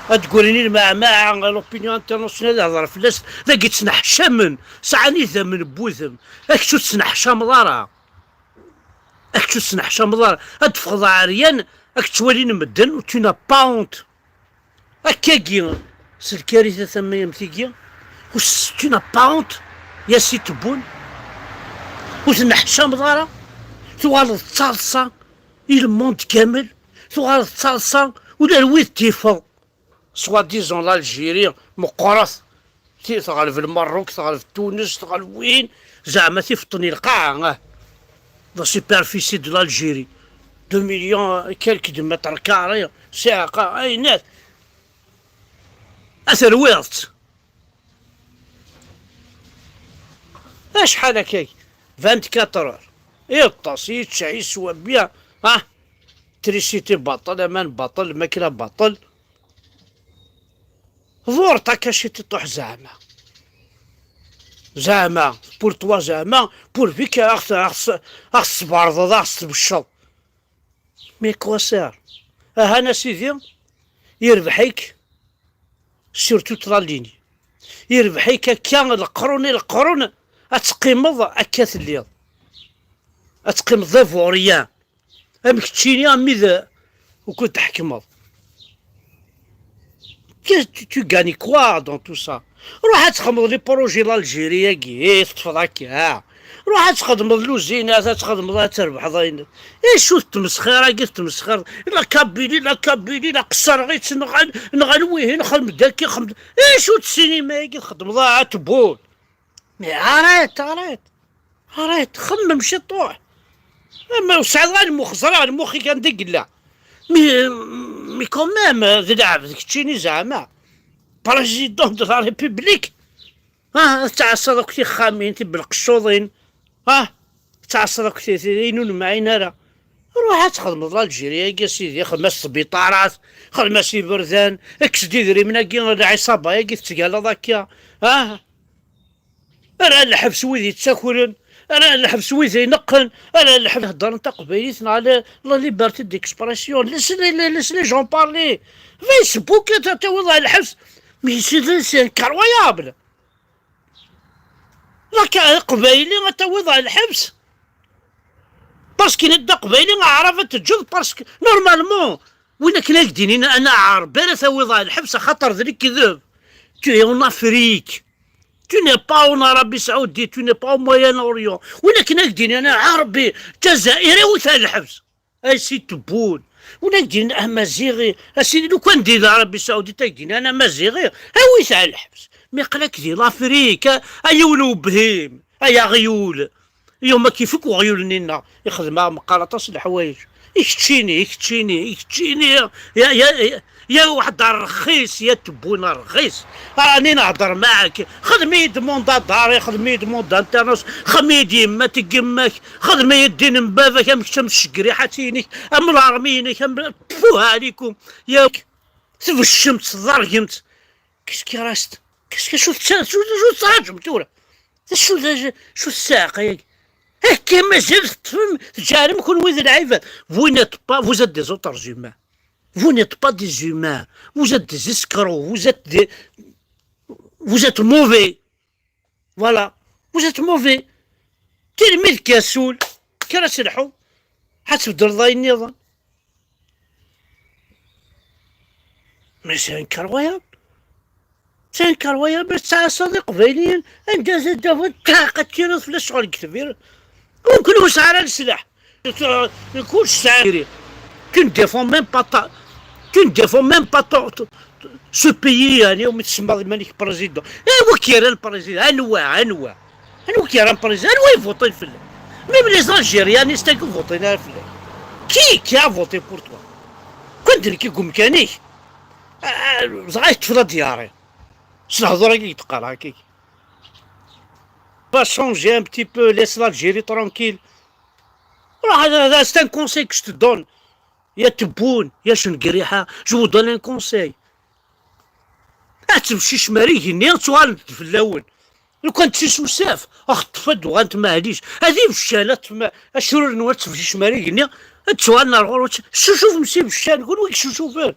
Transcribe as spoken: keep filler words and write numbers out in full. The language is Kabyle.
Ad d-grin i lmeɛmaɛ, l'opinion internationale ad hḍer fell-as, dagi ttneḥcamen, sɛan idammen n wudem. Ak ur tettneḥcameḍ ara. Ak ur tettneḥcameḍ ara. Ad d-teffɣeḍ ɛeryan, ak ttwalin medden, tu n'as pas honte. Akkagi, s lkarita tamayamt-igi, ur s-, tu n'as pas honte, ya si Tebboune. Ur tenneḥcameḍ ara. Tuɣaleḍ d taḍsa i le monde kamel. Tuɣaleḍ d taḍsa ula d wid tifeḍ. Soi-disant l'Algérie meqqret, ti-, teɣleb Lmerruk, teɣleb Tunes, teɣleb win, zeɛma tifeḍ-ten i lqaɛa, ah. La superficie de l'Algérie, deux millions et quelques de mètres carrés, ssiɛqa, ayennat. A terwiḍ-tt. Acḥal akka? Vingt-quatre heures. Iṭṭes, yečča, yeswa bien. Ah, trisiti baṭel, aman baṭel, lmakla baṭel. Ḍur takacit iṭuḥ zeɛma. Zeɛma, pour toi zeɛma, pour vik aɣ-, aɣ-, aɣ-, tesberdeḍ, aɣ-tbecceḍ. Mais quoi sert? Ahan a sidi, yerbeḥ-ik sur toute la ligne. Yerbeḥ-ik akka leqrun i leqrun, ad teqqimeḍ akka telliḍ. Ad teqqimeḍ d aburyan. Am keččini, am wid ukud tḥekmeḍ. Qu'est-ce que tu, tu gagnes quoi dans tout ça? Ruḥ ad txedmeḍ les projets l'Algérie-agi, i teṭṭfeḍ akka. Ruḥ ad txedmeḍ l'usine, ad txedmeḍ, ad trebḥeḍ ayen. Acu d tmesxir-agi tettmesxireḍ? La Kabylie, la Kabylie, la qessreɣ-itt, nɣan, nɣan wihin, xedm-d akka, xedm-d. Acu d ssinima-agi txedmeḍ, a Tebboune? Mais arrête, arrête. Arrête, xemmem ciṭuḥ. Ma ur sɛiḍ ara lmux, ẓriɣ lmux-ik anda i yella. Mais, mais quand même, d lɛebd keččini zeɛma. Président de la République. Ah, ad tɛassaḍ akk tixxamin, tibelqeccuḍin. Ah, ad tɛassaḍ akk ti-, ti-, ayen ur nemɛin ara. Ruḥ ad txedmeḍ l'Algérie-agi, a sidi, xdem-as sbiṭarat, xdem-as iberdan, kkes-d idrimen-agi, lɛiṣaba-agi tettgaleḍ akka. Ah, ara lḥebs wid yettakren, ara lḥebs wid ineqqen, ara lḥebs heddren taqbaylit neɣ la, la liberté d'expression. Laisse les, les, laisse les gens parler. Facebook, ad tawiḍ ɣer lḥebs. Mais c'est, c'est incroyable. Laka, aqbayli ad tawiḍ ɣer lḥebs. Parce que d aqbayli, aɛrab ad teǧǧeḍ, parce que normalement, win akken ad k-d-inin ana aɛrab ara tawiḍ ɣer lḥebs, axaṭer d lekdeb. Tu es en Afrique. Tu n'es pas en Arabie Saoudite, tu n'es pas au Moyen-Orient. Win akken ad k-d-inin ana aɛrabi, d tazairi, awit ɣer lḥebs. Ay si Tebboune. Win ad k-d-inin amaziɣi, a sidi, lukan di l'Arabie Saoudite ad k-d-inin ana amaziɣi, awit ɣer lḥebs. Mi aql-ak di l'Afrique, a, a yiwen ubhim, ay aɣyul. Yuma k-ifuk weɣyul-nni-nneɣ, ixdem-aɣ meqqar aṭas n leḥwayeǧ. I keččini, i keččini, i keččini, ya, ya, ya, ya waḥed rxis, ya Tebboune rxis. Rani nehder maɛak. Xdem-iyi-d munda dari, xdem-iyi-d munda internos, xdem-iyi-d yemma-k n yemma-k, xdem-iyi-d din n baba-k, am kečč, am tcegriḥat-inek, am larmi-inek, am puh ɛlikum. Yak tbeccemt, tḍergemt. Qu'est-ce qui reste? Qu'est-ce que, acu tetta-, acu, acu tettṛaǧum tura? D acu, d acu, acu tessaɛqa-yagi? Akka mazal teṭṭfem, tǧeɛlem kunwi d lɛibad. Vous n'êtes pas, vous êtes des autres humains. Vous n'êtes pas des humains. Vous êtes des escrocs. Vous êtes des, vous êtes mauvais. Voilà. Vous êtes mauvais. Tirmit kasul. Kra selḥu. Ad tbeddleḍ ayen nniḍen. Mais c'est incroyable. C'est incroyable. Tettɛassaḍ iqbayliyen. Anda ad d-tawiḍ ṭṭaqa, ad tiriḍ fell-as ccɣel deg tbir. Mumkin ur sɛi ara leslaḥ. Kullec sɛan. Tu ne défends même pas ta, tu ne défends même pas ton, ton, ce pays, yani, umi tsemmaḍ iman-ik président. Eh, wi k-yerran président? Anwa, anwa? Anwa i k-yerran président? Anwa i votin fell-ak? Même les Algériens, c'est-à-dire, votin ara fell-ak. Qui, qui a voté pour toi? Kan d nekk i umkan-ik. Ah, ah, dɣa yeṭṭef la diarrhée. S lehdur-agi i d-qqareɣ akka. Va changer un petit peu, laisse l'Algérie tranquille. Ruḥ, c'est un conseil que je te donne. Ya Tebboune, ya Cengriḥa, je vous donne un conseil. Ad tebcicem ar igenni, ad tuɣalem-d fell-awen. Lukan d tisusaf, ad ɣ-teṭṭef ad d-uɣalent, maɛlic. Ad ibeccan, ad tma-, acrur-nwen ad tebcicem ar igenni, ad tuɣalem ar ɣur-wen. Cucufem s ibeccan, kunwi i icucufen.